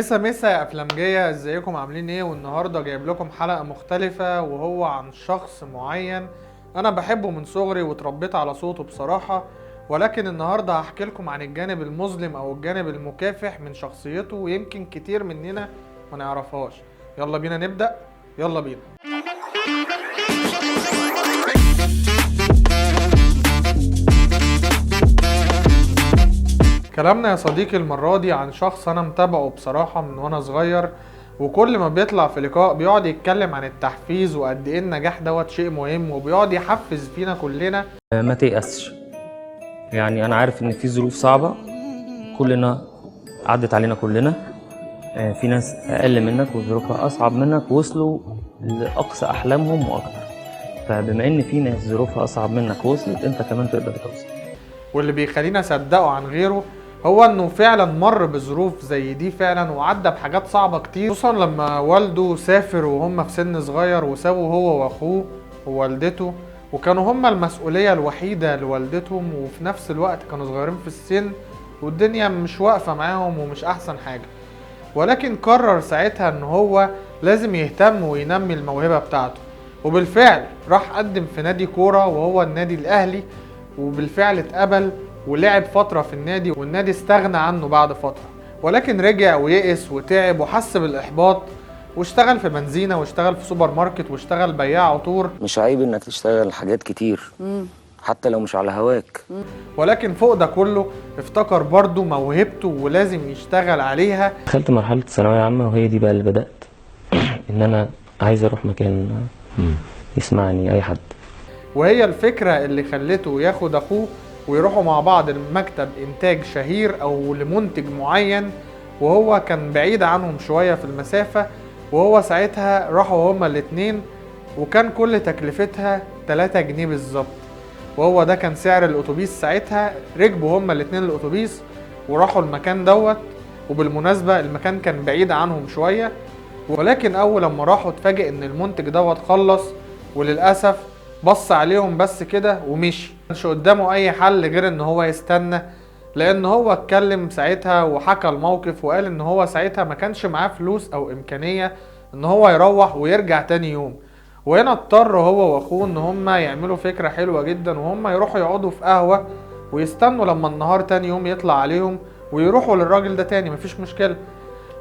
مسا مسا يا افلامجيه، ازيكم عاملين ايه؟ والنهارده جايب لكم حلقة مختلفة، وهو عن شخص معين انا بحبه من صغري واتربيت على صوته بصراحة، ولكن النهارده هحكي لكم عن الجانب المظلم او الجانب المكافح من شخصيته، ويمكن كتير مننا ما نعرفهاش. يلا بينا نبدا، يلا بينا. كلامنا يا صديقي المرة دي عن شخص أنا متابعه بصراحة من وأنا صغير، وكل ما بيطلع في لقاء بيقعد يتكلم عن التحفيز وقد إيه النجاح دوت شيء مهم، وبيقعد يحفز فينا كلنا. ما تيأسش، يعني أنا عارف إن في ظروف صعبة كلنا عدت علينا كلنا، في ناس أقل منك وظروفها أصعب منك وصلوا لأقصى أحلامهم وأكتر، فبما إن في ناس ظروفها أصعب منك وصلت، أنت كمان تقدر توصل. واللي بيخلينا أصدقه عن غيره هو انه فعلا مر بظروف زي دي فعلا، وعدى بحاجات صعبة كتير، خصوصا لما والده سافر وهم في سن صغير وسابوا هو واخوه ووالدته، وكانوا هم المسؤولية الوحيدة لوالدتهم، وفي نفس الوقت كانوا صغيرين في السن والدنيا مش واقفة معاهم ومش احسن حاجة. ولكن قرر ساعتها ان هو لازم يهتم وينمي الموهبة بتاعته، وبالفعل راح قدم في نادي كورة وهو النادي الاهلي، وبالفعل اتقبل ولعب فترة في النادي، والنادي استغنى عنه بعد فترة. ولكن رجع ويئس وتعب وحس بالإحباط، واشتغل في بنزينة واشتغل في سوبر ماركت واشتغل بياع عطور. مش عيب انك تشتغل حاجات كتير حتى لو مش على هواك. ولكن فوق ده كله افتكر برضو موهبته ولازم يشتغل عليها. دخلت مرحلة ثانوية عامة، وهي دي بقى اللي بدأت إن أنا عايز أروح مكان يسمعني أي حد. وهي الفكرة اللي خلته ياخد أخوه ويروحوا مع بعض لمكتب إنتاج شهير أو لمنتج معين، وهو كان بعيد عنهم شوية في المسافة، وهو ساعتها راحوا هما الاتنين، وكان كل تكلفتها 3 جنيه بالظبط، وهو ده كان سعر الأتوبيس ساعتها. ركبوا هما الاتنين الأتوبيس وراحوا المكان دوت، وبالمناسبة المكان كان بعيد عنهم شوية، ولكن أول لما راحوا اتفاجئ إن المنتج دوت خلص، وللأسف بص عليهم بس كده ومشي. مش قدامه اي حل غير ان هو يستنى، لان هو اتكلم ساعتها وحكى الموقف وقال ان هو ساعتها ما كانش معاه فلوس او امكانية ان هو يروح ويرجع تاني يوم. وهنا اضطر هو واخوه ان هما يعملوا فكرة حلوة جدا، وهم يروحوا يقعدوا في قهوة ويستنوا لما النهار تاني يوم يطلع عليهم ويروحوا للراجل ده تاني، مفيش مشكلة.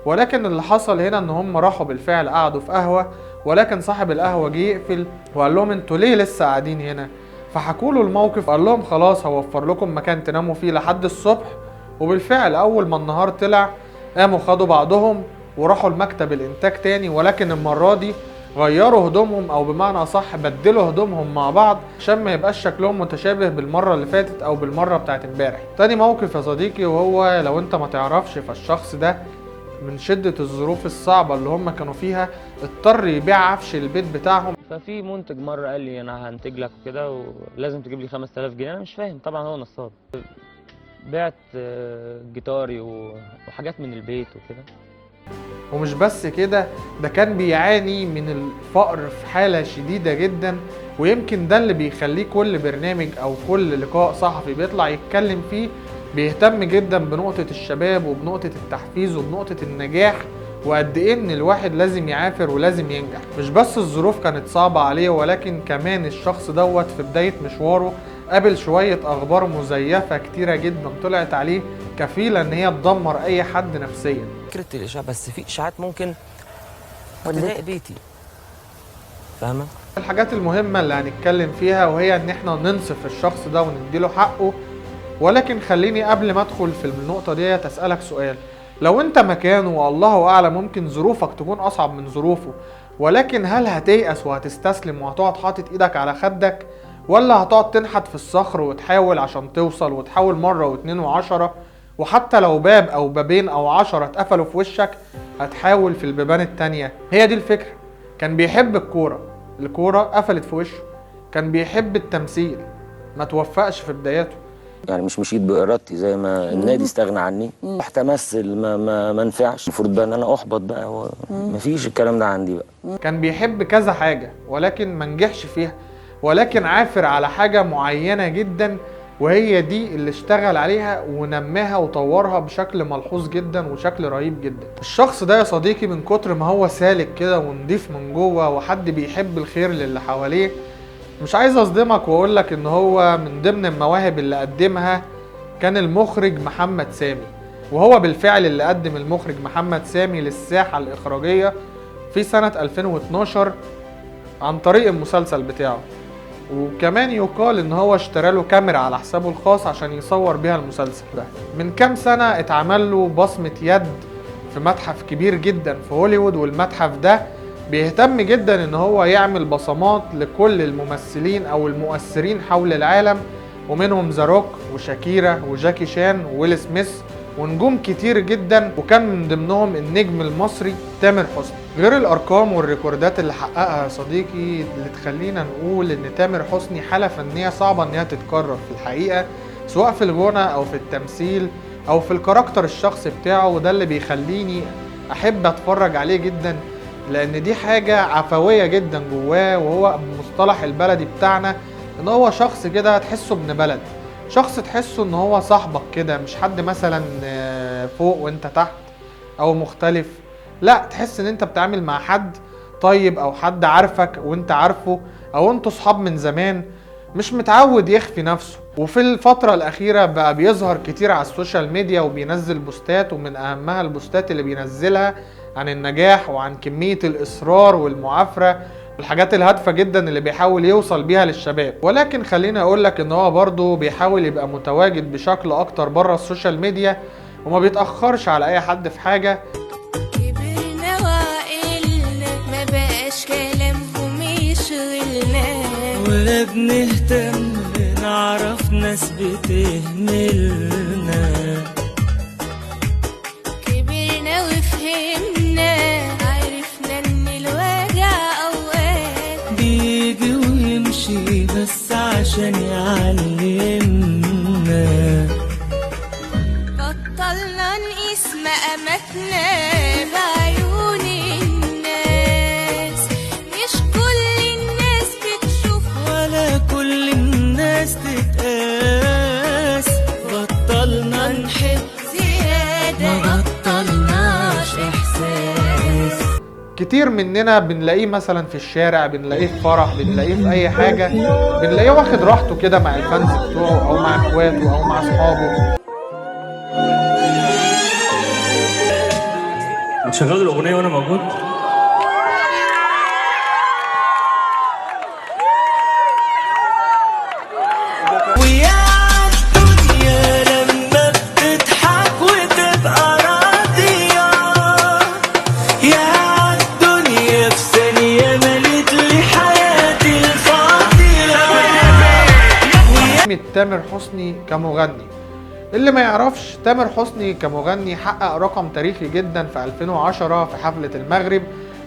ولكن اللي حصل هنا ان هم راحوا بالفعل قعدوا في قهوة، ولكن صاحب القهوة جه يقفل وقال لهم انتوا ليه لسه قاعدين هنا؟ فحكوا له الموقف، قال لهم خلاص هوفر لكم مكان تناموا فيه لحد الصبح. وبالفعل اول ما النهار طلع قاموا خدوا بعضهم وراحوا لمكتب الانتاج تاني، ولكن المرة دي غيروا هدومهم، او بمعنى اصح بدلوا هدومهم مع بعض عشان ما يبقاش شكلهم متشابه بالمرة اللي فاتت او بالمرة بتاعت امبارح. تاني موقف يا صديقي، وهو لو انت ما تعرفش فالشخص ده من شدة الظروف الصعبة اللي هم كانوا فيها اضطر يبيع عفش البيت بتاعهم. ففي منتج مرة قال لي أنا هنتج لك وكده ولازم تجيب لي 5000 جنيه، أنا مش فاهم طبعا، هو نصاب. بعت جيتاري وحاجات من البيت وكده. ومش بس كده، ده كان بيعاني من الفقر في حالة شديدة جدا، ويمكن ده اللي بيخليه كل برنامج أو كل لقاء صحفي بيطلع يتكلم فيه بيهتم جدا بنقطة الشباب وبنقطة التحفيز وبنقطة النجاح، وقد ايه ان الواحد لازم يعافر ولازم ينجح. مش بس الظروف كانت صعبة عليه، ولكن كمان الشخص دوت في بداية مشواره قابل شوية اخبار مزيفة كتيرة جدا طلعت عليه كفيلة ان هي تدمر اي حد نفسيا. فكرة الإشاعة، بس في إشاعات ممكن تضايق بيتي، فاهمة؟ الحاجات المهمة اللي هنتكلم فيها وهي ان احنا ننصف الشخص ده ونديله حقه. ولكن خليني قبل ما ادخل في النقطة دي اسألك سؤال، لو انت مكانه والله اعلم ممكن ظروفك تكون اصعب من ظروفه، ولكن هل هتيأس وهتستسلم وهتقعد حاطط ايدك على خدك، ولا هتقعد تنحت في الصخر وتحاول عشان توصل، وتحاول مرة واتنين وعشرة، وحتى لو باب او بابين او 10 اتقفلوا في وشك هتحاول في البيبان التانية؟ هي دي الفكرة. كان بيحب الكورة، الكورة قفلت في وشه. كان بيحب التمثيل، ما توفقش في بداياته. يعني مش مشيت بإرادتي زي ما النادي استغنى عني، رحت امثل ما نفعش، المفروض بقى ان انا احبط بقى، مفيش الكلام ده عندي بقى. كان بيحب كذا حاجة ولكن ما نجحش فيها، ولكن عافر على حاجة معينة جدا وهي دي اللي اشتغل عليها ونماها وطورها بشكل ملحوظ جدا وشكل رهيب جدا. الشخص ده يا صديقي من كتر ما هو سالك كده ونضيف من جوه وحد بيحب الخير للي حواليه، مش عايز اصدمك واقولك ان هو من ضمن المواهب اللي قدمها كان المخرج محمد سامي، وهو بالفعل اللي قدم المخرج محمد سامي للساحة الإخراجية في سنة 2012 عن طريق المسلسل بتاعه. وكمان يقال ان هو اشترى له كاميرا على حسابه الخاص عشان يصور بيها المسلسل ده. من كام سنة اتعمل له بصمة يد في متحف كبير جدا في هوليوود، والمتحف ده بيهتم جدا ان هو يعمل بصمات لكل الممثلين او المؤثرين حول العالم، ومنهم ذا روك وشاكيرا وجاكي شان وويل سميث ونجوم كتير جدا، وكان من ضمنهم النجم المصري تامر حسني. غير الارقام والريكوردات اللي حققها يا صديقي اللي تخلينا نقول ان تامر حسني حالة فنية صعبة ان هي تتكرر في الحقيقة، سواء في الغنى او في التمثيل او في ال character الشخصي بتاعه، وده اللي بيخليني احب اتفرج عليه جدا، لان دي حاجة عفوية جدا جواه، وهو بمصطلح البلدي بتاعنا ان هو شخص كده تحسه ابن بلد، شخص تحسه ان هو صاحبك كده، مش حد مثلا فوق وانت تحت او مختلف، لا تحس ان انت بتعامل مع حد طيب او حد عارفك وانت عارفه او انتوا صحاب من زمان، مش متعود يخفي نفسه. وفي الفترة الأخيرة بقى بيظهر كتير على ال social media وبينزل بوستات، ومن أهمها البوستات اللي بينزلها عن النجاح وعن كمية الإصرار والمعافرة والحاجات الهادفة جدا اللي بيحاول يوصل بيها للشباب. ولكن خليني أقولك إن هو برضه بيحاول يبقى متواجد بشكل أكتر بره ال social media، وما بيتأخرش على أي حد في حاجة. كبرنا وعقلنا ما بقاش كلامهم يشغلنا، ولا بنهتم نعرف ناس بتهملنا. كبرنا وفهمنا عرفنا ان الوجع اوقات بيجي ويمشي بس عشان يعلمنا. بطلنا نقيس مقاماتنا بعيون الناس، مش كل الناس بتشوف ولا كل الناس تتقاس. بطلنا نحب زيادة، ما بطلناش إحساس. كتير مننا بنلاقيه مثلا في الشارع، بنلاقيه في فرح، بنلاقيه في اي حاجة، بنلاقيه واخد راحته كده مع الفانز بتوعه او مع اخواته او مع اصحابه. شغلوا الأغنية وأنا موجود. ويا الدنيا لما بتضحك وتبقى راضية، يا الدنيا في ثانية ملت لي حياتي الفاضية. تامر حسني كمغني، اللي ما يعرفش تامر حسني كمغني حقق رقم تاريخي جدا في 2010 في حفلة المغرب،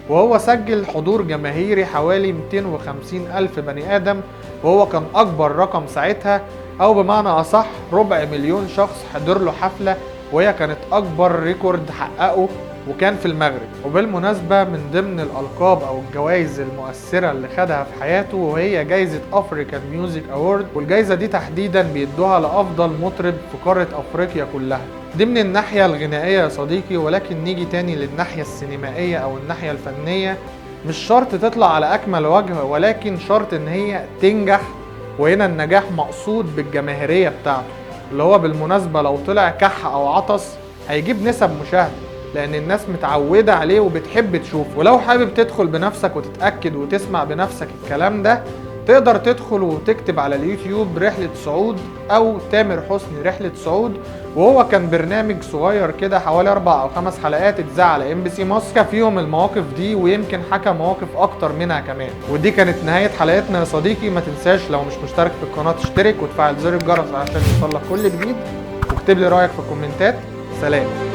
وهو سجل حضور جماهيري حوالي 250 ألف بني آدم، وهو كان أكبر رقم ساعتها، أو بمعنى أصح 250,000 شخص حضر له حفلة، وهي كانت أكبر record حققه وكان في المغرب. وبالمناسبة من ضمن الألقاب أو الجوائز المؤثرة اللي خدها في حياته وهي جايزة African Music Award، والجايزة دي تحديدا بيدوها لأفضل مطرب في قارة أفريقيا كلها. دي من الناحية الغنائية يا صديقي. ولكن نيجي تاني للناحية السينمائية أو الناحية الفنية، مش شرط تطلع على أكمل وجه، ولكن شرط إن هي تنجح، وهنا النجاح مقصود بالجماهيرية بتاعته، اللي هو بالمناسبة لو طلع كح أو عطس هيجيب نسب مشاهدة، لأن الناس متعودة عليه وبتحب تشوفه. ولو حابب تدخل بنفسك وتتأكد وتسمع بنفسك الكلام ده، تقدر تدخل وتكتب على اليوتيوب رحلة صعود أو تامر حسني رحلة صعود، وهو كان برنامج صغير كده حوالي 4 أو 5 حلقات اتذاع على MBC مصر فيهم المواقف دي، ويمكن حكى مواقف أكتر منها كمان. ودي كانت نهاية حلقتنا يا صديقي. ما تنساش لو مش مشترك في القناة تشترك وتفعل زر الجرس عشان يوصلك كل جديد، واكتب لي رأيك في الكومنتات. سلام.